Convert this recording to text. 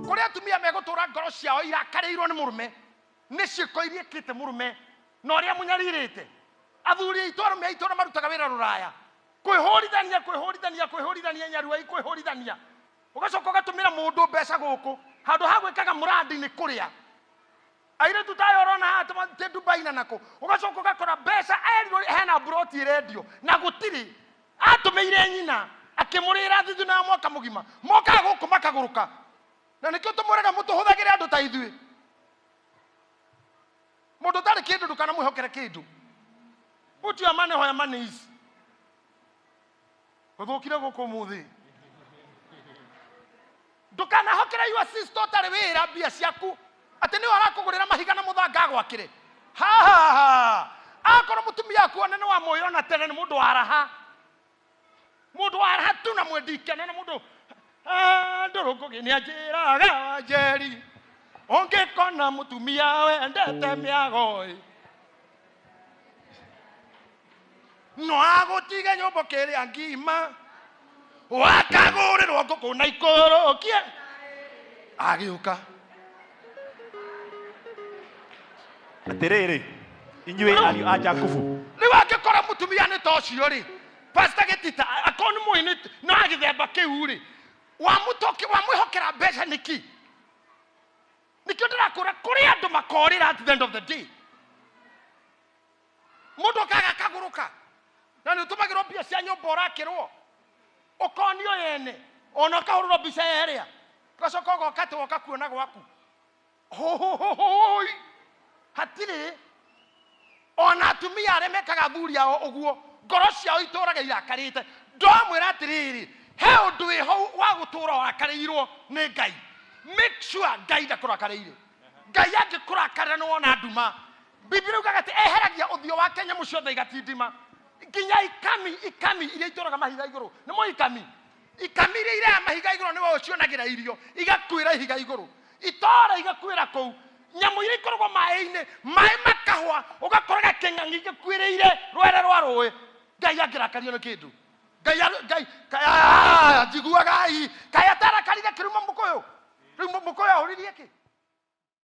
Kũrĩ atumia megũtũra ngoro ciao irakarĩirwo nĩ mũrũme nĩ ciĩko iria ĩkĩte mũrũme na ũrĩa mũnyarirĩte. Athuri aitũ, arũme aitũ arĩa marutaga wĩra rũraya, kwĩhũrithania, kwĩhũrithania, kwĩhũrithania, nyaruai kwĩhũrithania. Ũgacoka ũgatũmĩra mũndũ mbeca gũkũ handũ ha gwĩkaga mũrandi nĩ kũrĩa. Airĩtu ta aya ũrona haha ti Dubai na nakũ, ũgacoka ũgakora mbeca erirwo hena mburoti ĩrendio na gũtirĩ. Atũmĩire nyina akĩmũrĩra thithino ya mwaka mũgima, mokaga gũkũ makagũrũka. Na nĩkĩo tũmwĩraga mũtũhũthagĩre andũ ta ithuĩ. Mũndũ ũtarĩ kĩndũ ndũkanamwĩhokere kĩndũ. Put your money where money is. Gũthũkire gũkũ ũmũthĩ. Ndũkanahokere your sister ũtarĩ wĩra mbia ciaku atĩ nĩwe arakũgũrĩra mahiga na mũthanga agwakĩre. Ha akorwo mũtumia waku one nĩ wamũĩ ona tene nĩ mũndũ wa raha, mũndũ wa raha tu na mwendi ikeno na mũndũ ndũrũngũgĩ nĩ anjĩraga Njeri ũngĩkona mũtumia wendete mĩago ĩ no agũtige nyũmba ũkĩrĩa ngima wakagũrĩrwo ngũkũ na ikũrũkie agĩũka. Atĩrĩrĩ, inyuĩ ariũ a Jakubu. Rĩu angĩkorwo mũtumia nĩ ta ũcio rĩ, Pastor Gĩtita, akorwo nĩ mũĩ nĩ wa gĩthemba kĩu rĩ, wamwĩhokera mbeca nĩkĩ? Nĩkĩo ndĩrakwĩra kũrĩ andũ makorĩra at the end of the day. Mũndũ okaga akagũrũka na nĩ ũtũmagĩrwo mbia cia nyũmba ũrakĩrwo, ũkonio yene ona ũkahũrĩrwo mbica ya ĩrĩa, ũgacoka ũgoka atĩ woka kuona gwaku. Hũhũhũhũi, hatirĩ ona atumia arĩa mekaga athuri ao ũguo, ngoro ciao itũraga irakarĩte. Ndamwĩra atĩrĩrĩ, he ũndũ wĩho wa gũtũra ũrakarĩirwo nĩ Ngai. Make sure Ngai ndakũrakarĩire. Ngai angĩkũrakarĩra nĩ wona nduma. Biblia yugaga atĩ eheragia ũthiũ wake nyamũ ciothe igatindima, nginya ikami, ikami iria itũraga mahiga igũrũ. Nĩ mũĩ ikami? Ikami iria irĩa mahiga igũrũ nĩwe ũcionagĩra irio, igakuĩra ihiga igũrũ, itore igakuĩra kũu. Nyamũ iria ikoragwo maĩ-inĩ, maĩ makahwa, ũgakora gakĩng'ang'i gĩkuĩrĩire rwere rwa rũĩ. Ngai angĩrakario nĩ kĩndũ? Ngai, Ngai, njiguagai, kaĩ atarakarire kĩruma mũkũyũ? Rĩu mũkũyũ ahũririe kĩ?